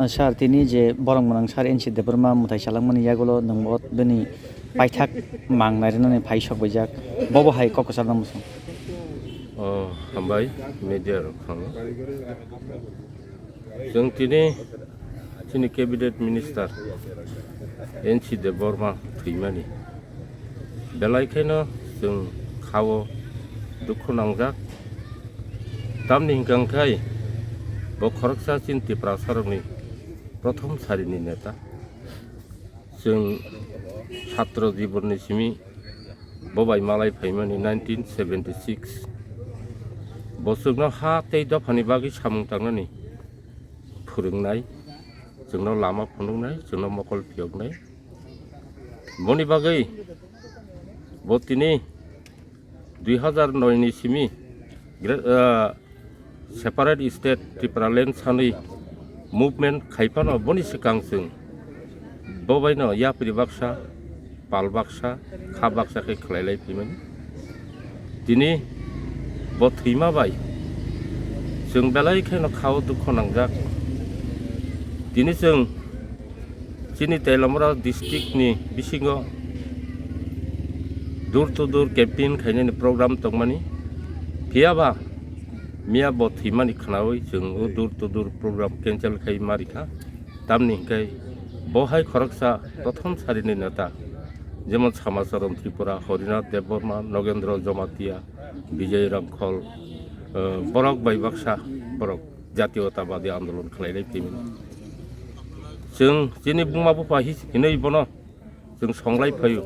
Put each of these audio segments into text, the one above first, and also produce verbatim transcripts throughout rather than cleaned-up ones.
Sir, tini je borok mwnang sir N C Debbarma mwtai chalangmani yagulo nwng bo bini paithak mang nairwnani phai sok baijak, bobo hai kok kwchar nang bwswng. O, hambai, media rok phano. Chwng tini chini cabinet minister N C Debbarma thwimani belai kheno chwng khao dukhu nangjak. Tamni hwnkha khe bo khoroksa chini Tiprasarokni prothom sarini neta. Chwng chhatro jibonni simi bo bai malai phaimani nineteen seventy six. Bo chwngno ha tei dophani bagwi samung tangnani phwrwngnai, chwngno lama phunuknai, chwngno mokol phiyoknai. Boni bagwi bo tini dui hazar noi ni simi gra-, ah, separate state Tipraland sanwi movement khai phano boni swkang chwng bo baino yapri baksa, pal baksa, kha baksa khe khlai lai phaimani. Tini bo thwima bai chwng belai kheno khao dukhu nangjak. Tini chwng chini Teliamura district ni bisingo door to door campaign khainani program tongmani. Phiya ba miya bo thwimani khnaui chwng o door to door program cancel khai ma rikha. Tamni hwnkhe bo hai khoroksa prothom sarini neta, jemon Samacharan Tripura, Harinath Debbarma, Nogendra Jamatia, Bijay Ramkhol, eh, borok bai baksa borok jatiyotabadi andolon khlai lai phaimani. Chwng chini buma bupha hi-, hinwi bono chwng songlai phaio,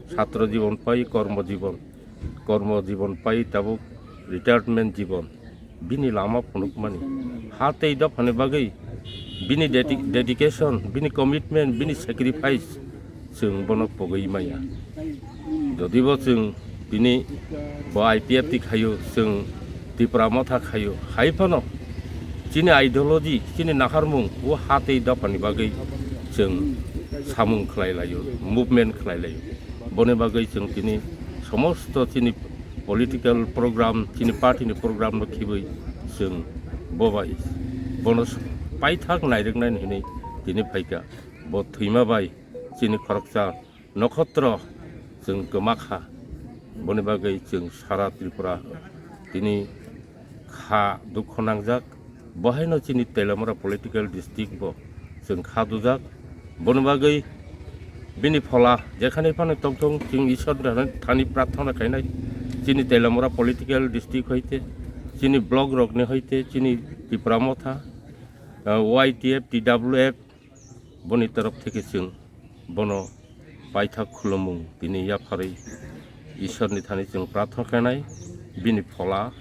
chhatro jibon pai, kormo jibon, kormo jibon pai tabuk retirement jibon. Bini lama phunukmani, ha tei dophani bagwi bini dedi-, dedication, bini commitment, bini sacrifice chwng bono pogwi maya. Jodi bo chwng bini bo I P F T khaio, chwng Tipra Motha khaio, hai phano chini ideology, chini naharmung o ha tei dophani bagwi chwng samung khlai laio, movement khlai laio. Boni bagwi chwng tini somosto chini political program, chini party ni program no khibwi chwng bo bai bono paithak nairwknani hinwi tini phaikha. Bo thwima bai chini khoroksa nokhotro chwng kwma kha. Boni bagwi chwng sara Tripura tini kha dukhu nangjak. Bo haino chini Teliamura political district bo chwng kha dujak. Boni bagwi bini phola jekhani phano tongthung, chwng Ishwar thani prarthana khainai. Chini Teliamura political district hoite, chini block rokni hoite, chini Tipra Motha, ah, Y T F, T W F, boni torop theke chwng bono paithak khulumung tini yapharwi Ishwarni thani chwng prarthana khainai. Bini phola,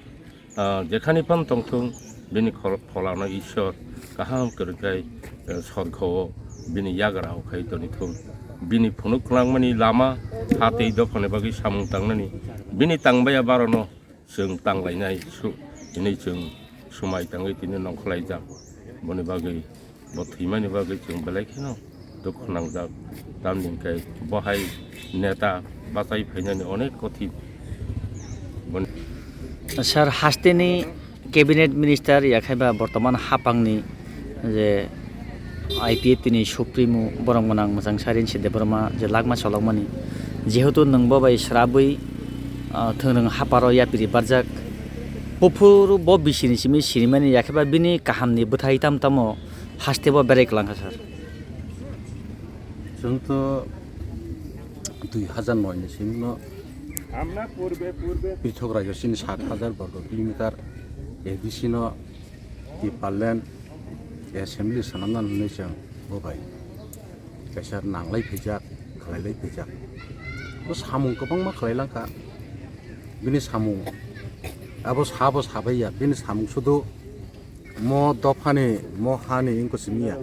ah, jekhani phano tongthung, bini khol-, pholano Ishwar kaham kwrwngkhai, eh, sorkhao bini yagra o khai tonithung. Bini phunuk khlangmani lama ha tei dophani bagwi samung tangnani bini tangbaiya barono chwng tanglainai su-, hinwi chwng swmai tangwi tini nongkhorlaijak. Boni bagwi bo thwimani bagwi chwng belai kheno dukhu nangjak. Tamni hwnkhe bo hai neta bachai phainani onek kothi. Boni Sir, hasteni cabinet minister yakhaiba bortoman hapangni je I P F T ni supremo borok gwnang mwchang Sairin Debbarma je lakma cholokmani, jehetu nwng bo bai srabwi, ah, thwngrwng haparo yapri barjak, buphuru bo bisini simi sinimani yakheba bini kahamni bwthai tam tamo haste bo berai kwlangkha, sir. Chwng to dui hazar noi ni simi no Prithok rajyo chini sat hazar borgo kilometer A D C no Tipraland assembly swnamna hwnwi chwng bo bai kaisa nanglai phaijak, khlailai phaijak. Bo samung kwbangma khlai langkha. Bini samung abo sabo sabai ya, bini samung sudu mo dophani, mo hani wngkha simiya.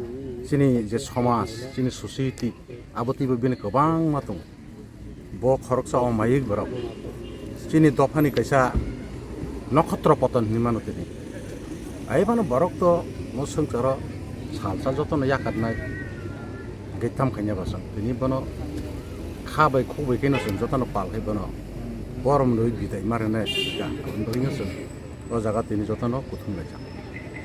Chini je somaj, chini society, abo twibo bini kwbangma tongo. Bo khoroksa omayik borok. Chini dophani kaisa nokhotro poton hinwi mano tini. Ai phano borok to mo swngcharo salsa jotono yakatnai. Hwnkhe tamo khaina bwswng tini bono kha bai khuk bai kheno chwng jotono pal khai bono borom rwi bidai ma rwnai. Aboni bagwino chwng o jaga tini jotono kuthum laijak.